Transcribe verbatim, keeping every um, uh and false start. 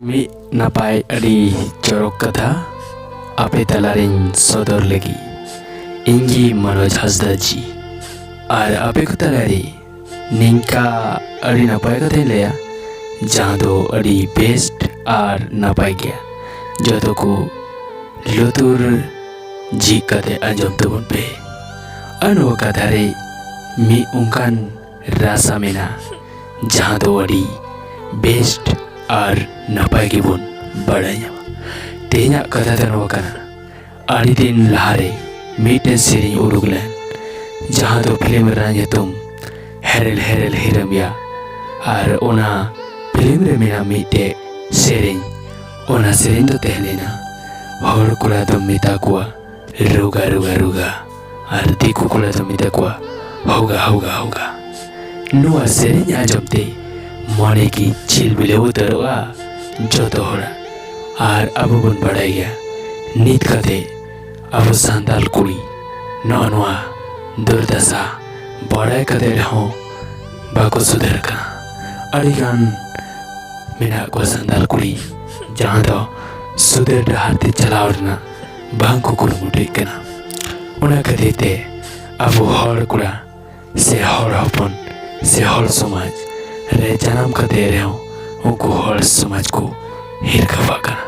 ᱢᱤᱫ ᱱᱟᱯᱟᱭ ᱟᱹᱰᱤ ᱪᱚᱨᱚᱠ ᱠᱟᱛᱷᱟ ᱟᱯᱮ ᱛᱟᱞᱟᱨᱤᱧ ᱥᱚᱫᱚᱨ ᱞᱟᱹᱜᱤᱫ᱾ ᱤᱧ ᱜᱮ ᱢᱚᱱᱳᱡᱽ ᱦᱟᱸᱥᱫᱟ ᱡᱤ᱾ ᱟᱨ ᱟᱯᱮ ᱠᱚ ᱛᱟᱞᱟᱨᱮ ᱱᱤᱝᱠᱟ ᱟᱹᱰᱤ ᱱᱟᱯᱟᱭ ᱠᱟᱛᱷᱟᱧ ᱞᱟᱹᱭᱟ, ᱡᱟᱦᱟᱸ ᱫᱚ ᱟᱹᱰᱤ ᱵᱮᱥᱴ ᱟᱨ ᱱᱟᱯᱟᱭ ᱜᱮᱭᱟ᱾ ᱡᱚᱛᱚ ᱠᱚ ᱞᱩᱛᱩᱨ ᱡᱷᱤᱡ ᱠᱟᱛᱮ ᱟᱸᱡᱚᱢ ᱛᱟᱵᱚᱱ ᱯᱮ᱾ ᱟᱨ ᱱᱚᱣᱟ ᱠᱟᱛᱷᱟ ᱨᱮ ᱢᱤᱫ ᱚᱱᱠᱟᱱ ᱨᱟᱥᱟ ᱢᱮᱱᱟᱜᱼᱟ, ᱡᱟᱦᱟᱸ ᱫᱚ ᱟᱹᱰᱤ ᱵᱮᱥᱴ ᱟᱨ ᱱᱟᱯᱟᱭ ᱜᱮᱵᱚᱱ ᱵᱟᱲᱟᱭ ᱧᱟᱢᱟ᱾ ᱛᱮᱦᱮᱧᱟᱜ ᱠᱟᱛᱷᱟ ᱫᱚ ᱱᱚᱣᱟ ᱠᱟᱱᱟ, ᱟᱹᱰᱤ ᱫᱤᱱ ᱞᱟᱦᱟᱨᱮ ᱢᱤᱫᱴᱮᱱ ᱥᱮᱨᱮᱧ ᱩᱰᱩᱠ ᱞᱮᱱ, ᱡᱟᱦᱟᱸ ᱫᱚ ᱯᱷᱤᱞᱢ ᱨᱮᱱᱟᱜ ᱧᱩᱛᱩᱢ ᱦᱮᱨᱮᱞ ᱦᱮᱨᱮᱞ ᱦᱤᱨᱟᱹᱢᱭᱟ᱾ ᱟᱨ ᱚᱱᱟ ᱯᱷᱤᱞᱢ ᱨᱮ ᱢᱮᱱᱟᱜ ᱢᱤᱫᱴᱮᱡ ᱥᱮᱨᱮᱧ, ᱚᱱᱟ ᱥᱮᱨᱮᱧ ᱫᱚ ᱛᱟᱦᱮᱸ ᱞᱮᱱᱟ, ᱦᱚᱲ ᱠᱚᱲᱟ ᱫᱚᱢ ᱢᱮᱛᱟ ᱠᱚᱣᱟ ᱨᱩᱜᱟ ᱨᱩᱜᱟ ᱨᱩᱜᱟ, ᱟᱨ ᱫᱤᱠᱩ ᱠᱚᱲᱟ ᱫᱚᱢ ᱢᱮᱛᱟ ᱠᱚᱣᱟ ᱦᱚᱜᱟ ᱦᱚᱜᱟ ᱦᱚᱜᱟ᱾ ᱱᱚᱣᱟ ᱥᱮᱨᱮᱧ ᱟᱸᱡᱚᱢ ᱛᱮ ᱢᱚᱱᱮ ᱜᱮ ᱪᱷᱤᱞᱵᱤᱞᱟᱹᱣ ᱩᱛᱟᱹᱨᱚᱜᱼᱟ ᱡᱚᱛᱚ ᱦᱚᱲᱟᱜ᱾ ᱟᱨ ᱟᱵᱚ ᱵᱚᱱ ᱵᱟᱲᱟᱭ ᱜᱮᱭᱟ, ᱱᱤᱛ ᱠᱟᱛᱮ ᱟᱵᱚ ᱥᱟᱱᱛᱟᱲ ᱠᱩᱲᱤ ᱱᱚᱜᱼᱚ ᱱᱚᱣᱟ ᱫᱩᱨᱫᱟᱥᱟ ᱵᱟᱲᱟᱭ ᱠᱟᱛᱮ ᱨᱮᱦᱚᱸ ᱵᱟᱠᱚ ᱥᱩᱫᱷᱟᱹᱨ ᱠᱟᱱᱟ᱾ ᱟᱹᱰᱤᱜᱟᱱ ᱢᱮᱱᱟᱜ ᱠᱚᱣᱟ ᱥᱟᱱᱛᱟᱲ ᱠᱩᱲᱤ, ᱡᱟᱦᱟᱸ ᱫᱚ ᱥᱩᱫᱷᱟᱹᱨ ᱰᱟᱦᱟᱨ ᱛᱮ ᱪᱟᱞᱟᱣ ᱨᱮᱱᱟᱜ ᱵᱟᱝ ᱠᱚ ᱠᱩᱨᱩᱢᱩᱴᱩᱭᱮᱫ ᱠᱟᱱᱟ᱾ ᱚᱱᱟ ᱠᱷᱟᱹᱛᱤᱨ ᱛᱮ ᱟᱵᱚ ᱦᱚᱲ ᱠᱚᱲᱟ ᱥᱮ ᱦᱚᱲ ᱦᱚᱯᱚᱱ ᱥᱮ ᱦᱚᱲ ᱥᱚᱢᱟᱡᱽ ᱨᱮ ᱡᱟᱱᱟᱢ ᱠᱟᱛᱮ ᱨᱮᱦᱚᱸ ᱩᱱᱠᱩ ᱦᱚᱲ ᱥᱚᱢᱟᱡᱽ ᱠᱚ ᱦᱤᱨᱠᱟᱹᱣᱟᱜ ᱠᱟᱱᱟ᱾